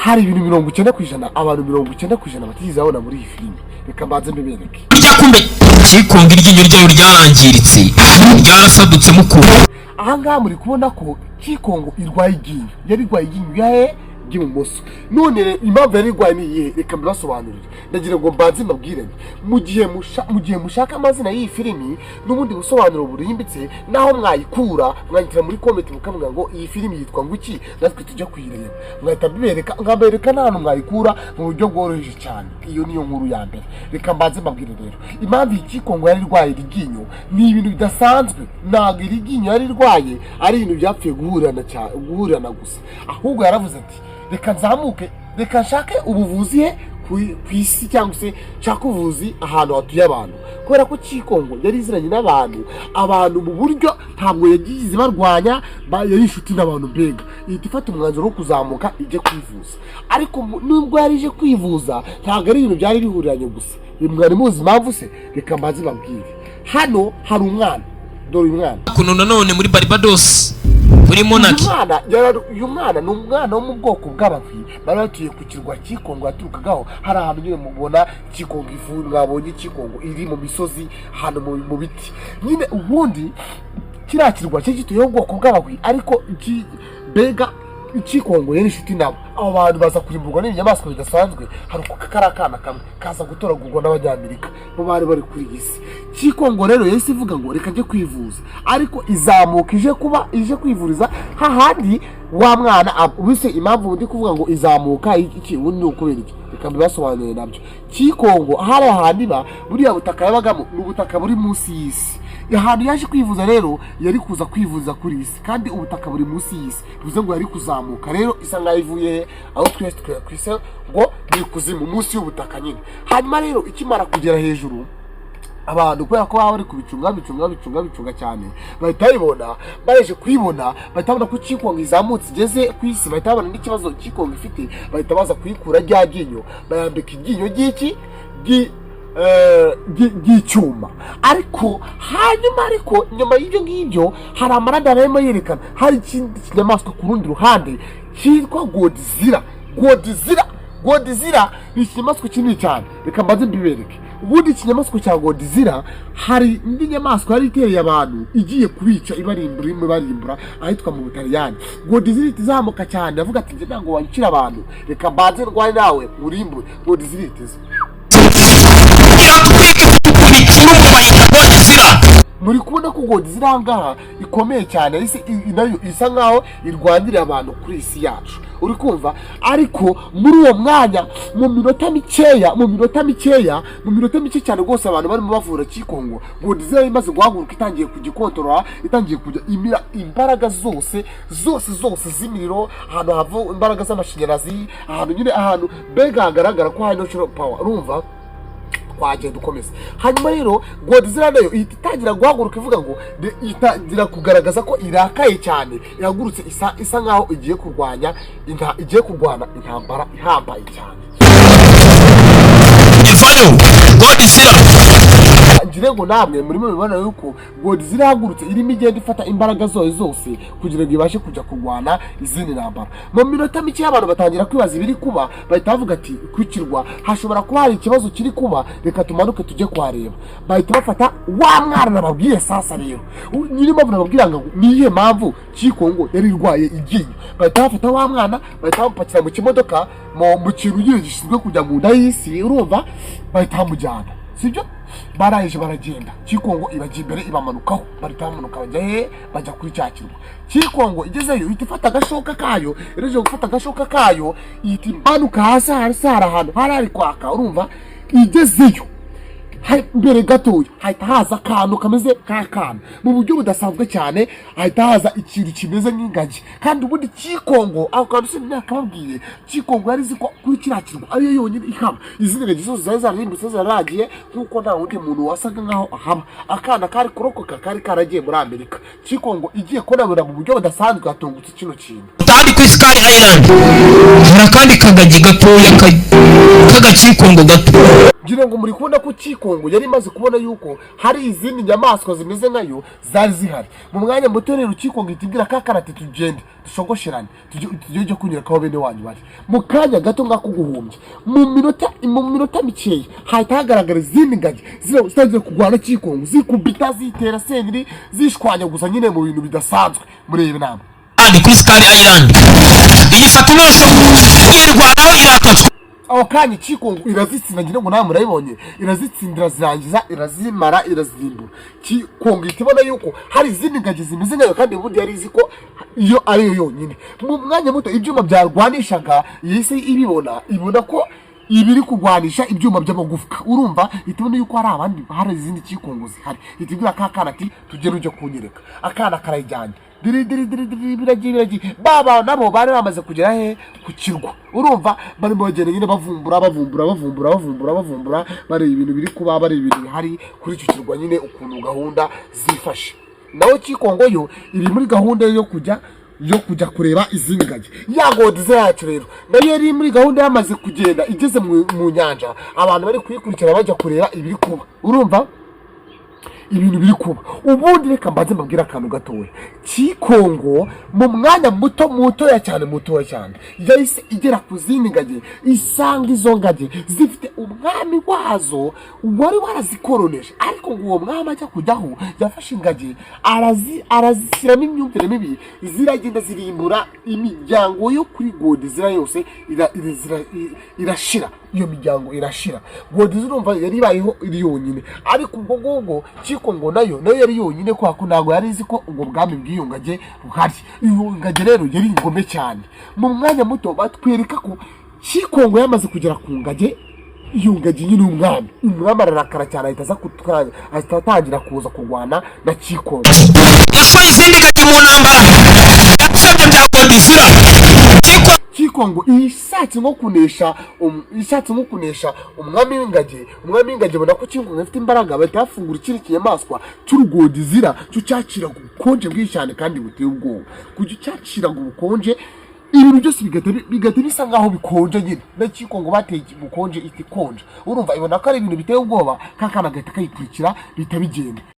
Hari ibintu 90%, abantu 90% batigeze babona muri iyi filime. Reka mbanze mbibereke. Burya kumbe Kikongo iryinyo ryayo ryarangiritse, ryarasadutsemo ukuntu. Ahangaha muri kubona ko Kikongo irwaye iryinyo, yari irwaye iryinyo yahe? Ry'ibumoso. None rero impamvu yari irwaye ni iyihe? Reka mbibasobanurire. Ndagira ngo mbanze mbabwire nti mu gihe mushaka amazina y'iyi filimi n'ubundi busobanuro burimbitse n'aho mwayikura, mwandikira muri comment mukamubwira ngo iyi filimi yitwa ngo iki, natwe tujya kuyireba. Mwahita mbibereka, nkabereka n'ahantu mwayikura mu buryo bworoheje cyane. Iyo niyo nkuru ya mbere. Reka mbanze mbabwire rero impamvu iyi Kikongo yari irwaye iryinyo. Ni ibintu bidasanzwe. Ntabwo iri ryinyo yari irwaye ari ibintu byapfuye guhurirana cyane, guhurirana gusa, ahubwo yaravuze ati: "Reka nzamuke, reka nshake ubuvuzi he ku isi, cyangwa se nshake ubuvuzi ahantu hatuye abantu," kubera ko Kikongo yari iziranye n'abantu, abantu mu buryo ntabwo yagize barwanya, yari inshuti n'abantu. Mbega ihita ifata umwanzuro wo kuzamuka ijye kwivuza. Ariko nubwo yari ije kwivuza, ntabwo ari ibintu byari bihuriranye gusa. Mwari muzi impamvu se? Reka mbanze babwire. Hano hari umwana, dore uyu mwana. Kuno nanone muri Barbados, muri Uyu Monarchy. mwana uyu mwana ni umwana wo mu bwoko bw'Abahwi bari batuye ku kirwa Kikongo yaturukagaho. Hari ahantu nyine mubona Kikongo ivu, mwabonye Kikongo iri mu misozi, ahantu mu biti nyine. Ubundi kiriya kirwa cyo gituyeho ubwoko bw'Abahwi, ariko iki mbega Kikongo yari inshuti nabo. Abo bantu baza kurimburwa n'ibinyamaswa bidasanzwe. Hari uko kari akana kamwe kaza gutoragurwa n'Abanyamerika bo bari bari kuri iyi si. Kikongo rero yahise ivuga ngo: "Reka njye kwivuza," ariko izamuka ije kuba ije kwivuriza hahandi wa mwana. Ubise impamvu ndi kuvuga ngo izamuka iki ubundi ni ukubera iki? Reka mbibasobanurire nabyo. Kikongo hari ahantu iba, buriya butaka yabagamo ni ubutaka buri munsi y'isi. Ahantu yaje kwivuza rero, yari kuza kwivuza kuri iyi si kandi ubutaka buri munsi y'isi, bivuze ngo yari kuzamuka rero isa nkaho ivuye aho twese ku isi ngo ni ikuzimu, munsi y'ubutaka nyine. Hanyuma rero ikimara kugera hejuru, abantu kubera ko baba bari kubicunga, bicunga, bicunga, bicunga cyane, bahita babibona. Baje kuyibona, bahita babona ko Kikongo izamutse igeze ku isi, bahita babona n'ikibazo Kikongo ifite, bahita baza kuyikura rya ryinyo, bayambika iryinyo ry'iki? Ry'icyuma. Ariko hanyuma, ariko nyuma y'ibyo ngibyo, hari amaradari arimo yerekana hari ikindi kinyamaswa ku rundi ruhande cyitwa Godzilla. Godzilla, Godzilla ni ikinyamaswa kinini cyane. Reka mbanze mbibereke. Ubundi ikinyamaswa cya Godzilla, hari indi nyamaswa yari itereye abantu igiye kubica, ibarimbura, irimo ibarimbura ahitwa mu Butaliyani. Godzilla ihita izamuka cyane, avuga ati: "Njye ntabwo wanyicira abantu, reka mbanze ndwane nawe urimbure." Godzilla ihita iza. Iratwika, ifite ukuntu icurumba, bayita Godzilla. Muri kubona ko Godzilla aha ngaha ikomeye cyane, isi nayo isa nkaho irwanirira abantu kuri iyi si yacu, uri kumva? Ariko muri uwo mwanya, mu minota mikeya, mu minota mikeya, mu minota mike cyane rwose, abantu barimo bavura Kikongo, Godzilla imaze guhaguruka, itangiye kugikontorora, itangiye kujya imira imbaraga zose zose zose z'imiriro, ahantu hava imbaraga z'amashanyarazi, ahantu nyine, ahantu mbega hagaragara ko hari natural power. Urumva twagenda ukomeza. Hanyuma rero Godzilla nayo ihita itangira guhaguruka, ivuga ngo itangira kugaragaza ko irakaye cyane, ihagurutse isa nkaho igiye kurwanya igiye kurwana intambara ihambaye cyane. Ivayo Godzilla. Ngire ngo namwe murimo mubibona yuko Godzilla ihagurutse, irimo igenda ifata imbaraga zayo zose kugira ngo ibashe kujya kurwana izindi ntambara. Mu minota mike abantu batangira kwibaza ibiri kuba, bahita bavuga ati: "Ku kirwa hashobora kuba hari ikibazo kiri kuba, reka tumanuke tujye kuhareba." Bahita bafata wa mwana nababwiye. Sasa rero nyiri mpamvu nababwira ngo ni iyihe mpamvu Kikongo yari irwaye iryinyo, bahita bafata wa mwana, bahita bamupakira mu kimodoka, mu kintu nyine gishinzwe kujya mu nda y'isi, urumva, bahita bamujyana, sibyo? Barangije baragenda, Kikongo ibajya imbere, ibamanukaho, bahita bamanuka bajya he? Bajya kuri cya kirwa. Kikongo igezeyo ihita ifata agashoka kayo. Ireje gufata agashoka kayo, ihita imanuka hasi. Hasi hari ahantu hari kwaka, urumva? Igezeyo mbere gatoya hahita haza akantu kameze nk'akana mu buryo budasanzwe cyane, hahita haza ikintu kimeze nk'ingagi. Kandi ubundi Kikongo, ako kantu sinakababwiye, Kikongo yari izi ko kuri kiriya kirwa ariyo yonyine ihaba, izindi ngagi zose zari zararimbutse, zaragiye, nk'uko nta wundi muntu wasaga nk'aho ahaba. Akana kari kurokoka kari karagiye muri Amerika. Kikongo igiye kunabura mu buryo budasanzwe, hatungutse kino kintu. Kandi Kuri Skull Island hari akandi kagagi gatoya k'agakikongo gato. Ngira ngo muri kubona ko Kikongo yari imaze kubona yuko hari izindi nyamaswa zimeze nkayo zari zihari. Mu mwanya muto rero Kikongo ihita ibwira kakana ati: "Tugende dushogosherane, tujye kunyereka aho bene wanyu bari." Mu kanya gato ngako guhumbya, mu minota mikeya, hahita hagaragara izindi ngagi zitangiye kurwana. Kikongo zikubita, zitera senyeri, zishwanya gusa nyine mu bintu bidasanzwe. Murebe nama. Kandi kuri Skull Island iyifata umwese, yirwanaho, iratatswe. Aho kanya Kikongo irazitsinda. Ngira ngo nawe murabibonye, irazitsindira, zirangiza, irazimara, irazirimbura. Kikongo ihita ibona yuko hari izindi ngagi zimeze nkayo, kandi ubundi yari izi ko iyo ariyo yonyine. Mu mwanya muto ibyuma byarwanishaga yahise ibibona, ibona ko ibiri kurwanisha ibyuma by'amagufwa. Urumva ihita ibona yuko hari abandi, hari izindi Kikongo zihari. Ihita ibwira ka kana ati: "Tugere ujye kunyereka." Akana karayijyanye, diri diri diri diri, biragiye, biragiye. Baba nabo bari bamaze kugera he? Ku kirwa. Urumva barimo bagenda nyine bavumbura, bavumbura, bavumbura, bavumbura, bavumbura, bareba ibintu biri kuba, bareba ibintu bihari kuri icyo kirwa nyine, ukuntu gahunda zifashe. Naho Kikongo yo iri muri gahunda yo kujya kureba izindi ngagi. Ya Godzilla yacu rero nayo yari muri gahunda, yamaze kugenda, igeze mu nyanja. Abantu bari kuyikurikira bajya kureba ibiri kuba. Urumva ibintu biri kuba. Ubundi reka mbanze mbabwire akantu gatoya. Kikongo mu mwanya muto, mutoya cyane, mutoya cyane, yahise igera ku zindi ngagi, isanga izo ngagi zifite umwami wazo wari warazikoroneje. Ariko ngo uwo mwami ajya kujyaho yafashe ingagi arazishyiramo imyumvire mibi, ziragenda zirimbura imiryango yo kuri Godzilla yose, irashira. Iyo miryango irashira. Godzilla urumva yari ibayeho iri yonyine. Ariko ubwo ngubwo Kikongo nayo yari yonyine, kubera ko ntabwo yari izi ko ubwo bwami bw'iyo ngage buhari. Iyo ngage rero yari ingome cyane. Mu mwanya muto batwereka ko Kikongo yamaze kugera ku ngage, iyo ngagi nyine umwami ararakara cyane, ahita aza kutwanya, ahita atangira kuza kurwana na Kikongo. Yashoye izindi ngagi mu ntambara yasabye bya Godzilla. Kikongo ishatse nko kunesha umwami w'ingagi. Umwami w'ingagi abona ko Kikongo ifite imbaraga, bahita bafungura ikindi kinyamaswa cy'urugodzilla, cyo cyakiraga ubukonje bwinshi cyane kandi buteye ubwoba. Kujya cyakiraga ubukonje, ibintu byose bigahita bisa nkaho bikonje nyine. Na Kikongo bateye ubukonje, ihita ikonja. Urumva ibona ko ari ibintu biteye ubwoba, kakana gahita kayikurikira, bihita bigenda.